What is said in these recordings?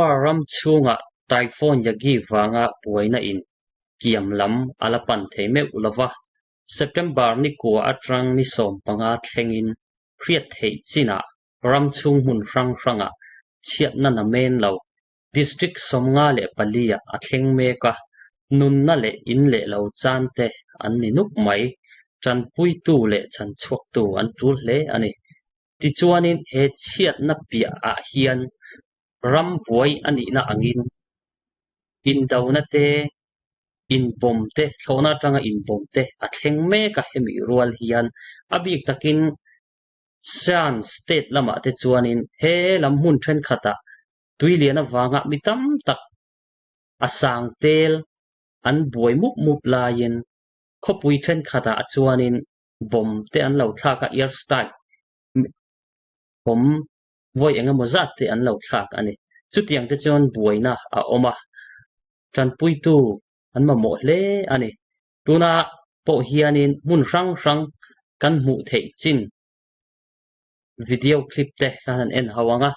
Myanmar ram chhungah Typhoon Yagi vanga buaina in kiam lam a la pan thei meuh lo va, September ni kua atang ni 15 thlengin hriat theih chinah ram chhung hmun hrang hrangah chhiatna namen lo District 54 ah a thleng mek a, nunna leh in leh lo chan te an ni nuk mai. Tanpuitu leh chhanchhuaktu an tul hle a ni. Tichuanin he chhiatna piah ah hian ram buai a nihna angin indona te, inbawm te, thlawhna atanga inbawm te a thleng mek a hemi rual hian a bik takin Shan State lamah te chuanin he lam hmun thenkhatah tui lian avanga mi tam tak a sang tel an buai mup mup laiin khawpui thenkhatah chuanin bomb te an lo thlak a, air strike bomb vawi eng emaw zat te an lo thlak a ni. Chutiang te chuan buaina a awm a, tanpuitu an mamawh hle a ni. Tuna pawh hianin hmun hrang hrang kan hmuh theih chin video clip te kan han en ho ang a.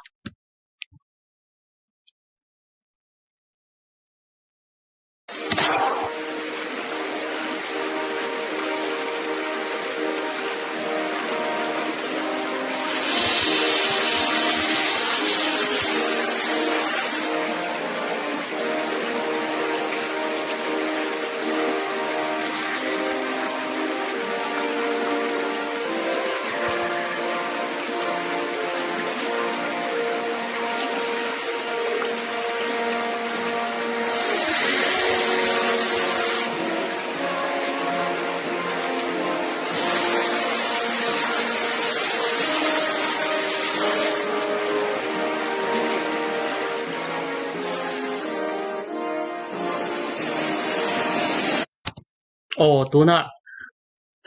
Aw tuna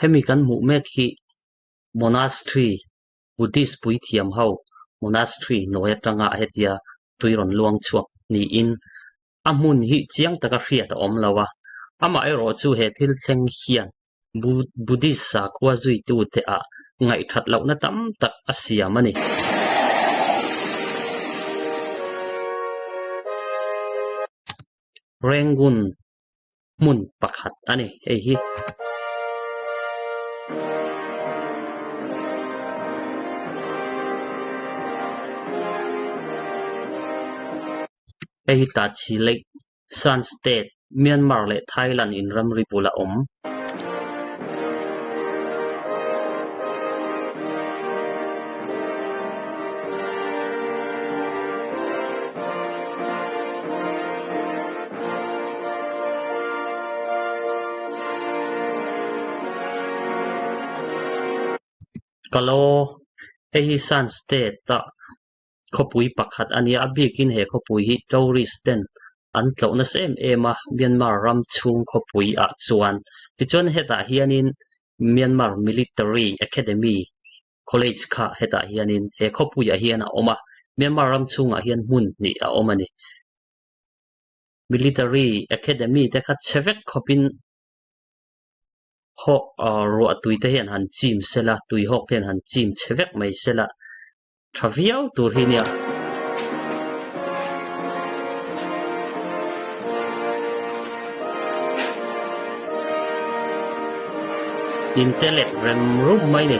hemi kan hmuh mek hi monastery Buddhist puithiam ho monastery hnuai atanga hetia tui rawn luang chhuak niin a hmun hi chiang taka hriat a awm lo a, amaherawh chu he thil thleng hian Buddhist sakhua zuitute ah ngaihthat lohna tam tak a siam a ni. Rangoon hmun pakhat a ni hei hi. Hei hi Tachileik, Shan State, Myanmar leh Thailand in ramri bula awm. Kalaw, hei hi Shan State-a khawpui pakhat a nia, a bikin he khawpui hi tourist ten an tlawh nasa em em a, Myanmar ram chhung khawpui ah chuan. Tichuan hetah hianin Myanmar Military Academy College kha hetah hianin he khawpuiah hian a awm a, Myanmar ram chhungah hian hmun hnih a awm a ni. Military Academy te kha chhe vek khawpin hawk ruah tui te hian han chim sela, tui hawk te hian han chim chhe vek mai sela tha viau tur hi nia. Inte let rem rum mai ni.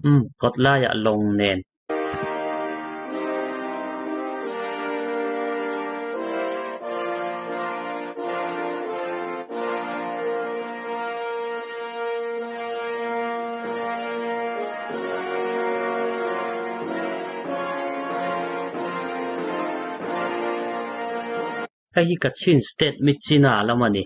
Umm kawt laiah lawng nen. Hei hi Kachin State Myitkyina lam a ni.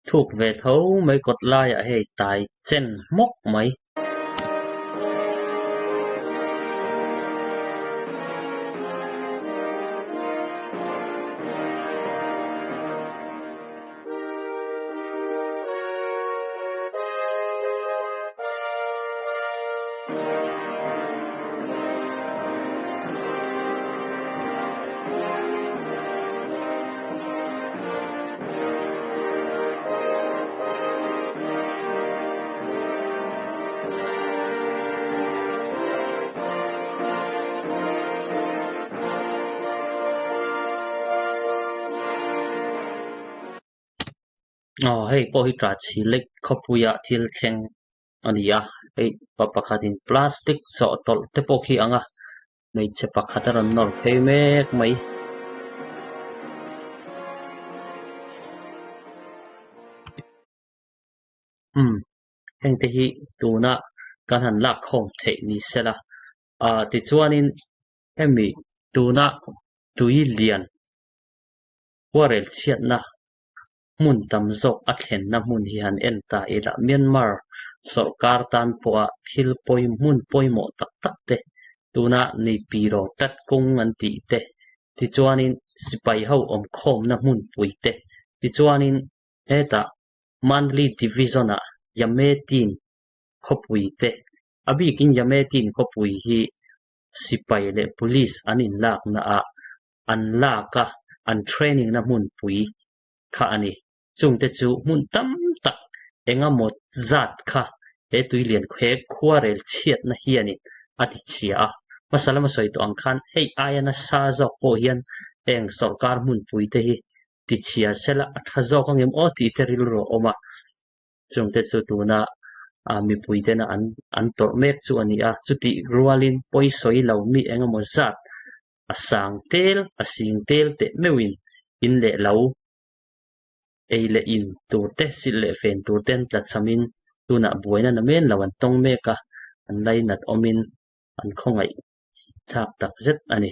Thuk ve tho mai kawt laiah hei tai chen hmawk mai. Aw hei pawh hi Tachi lake khawpuia thil thleng a ni a hei pa pakhatin plastic chawhtawlh te pawh khi ang a hmeichhe pakhat a rawn nawr phei mek mai. Umm hengte hi tuna kan han lak khawm theih ni sela ah tichuanin hemi tuna tui lian khuarel chhiatna hmun tam zawk a thlenna hmun hi han en ta ila Myanmar sawrkar tan pawha thil pawi hmun pawimawh tak tak te tuna Naypyidaw tat kawng an tih te tichuanin sipai ho awmkhawmna hmunpui te tichuanin hetah Mandalay Division-ah Yametin khawpui te a bikin Yametin khawpui hi sipai leh police an inlakna ah an lak a, an training na hmunpui kha a ni. Chungte chu hmun tam tak engemaw zat kha he tuilian he khuarel chhiatna hianin a ti chhia a. Hmasa lama sawi tawh ang khan hei aia nasa zawk pawh hian heng sawrkar hmunpui te hi ti chhia sela a tha zawk angem aw tih te rilru a awm a. Chungte chu tuna mipui tena an an tawrh mek chu a ni a. Chutih rualin pawisawi lo mi engemaw zat A sang tel, a sing tel teh meuhin in leh lo ei leh in tur te, silh leh fen tur te an tlachhamin tunah buaina na men lo an tawng mek a, an lainat awmin an khawngaih thlak tak zet a ni.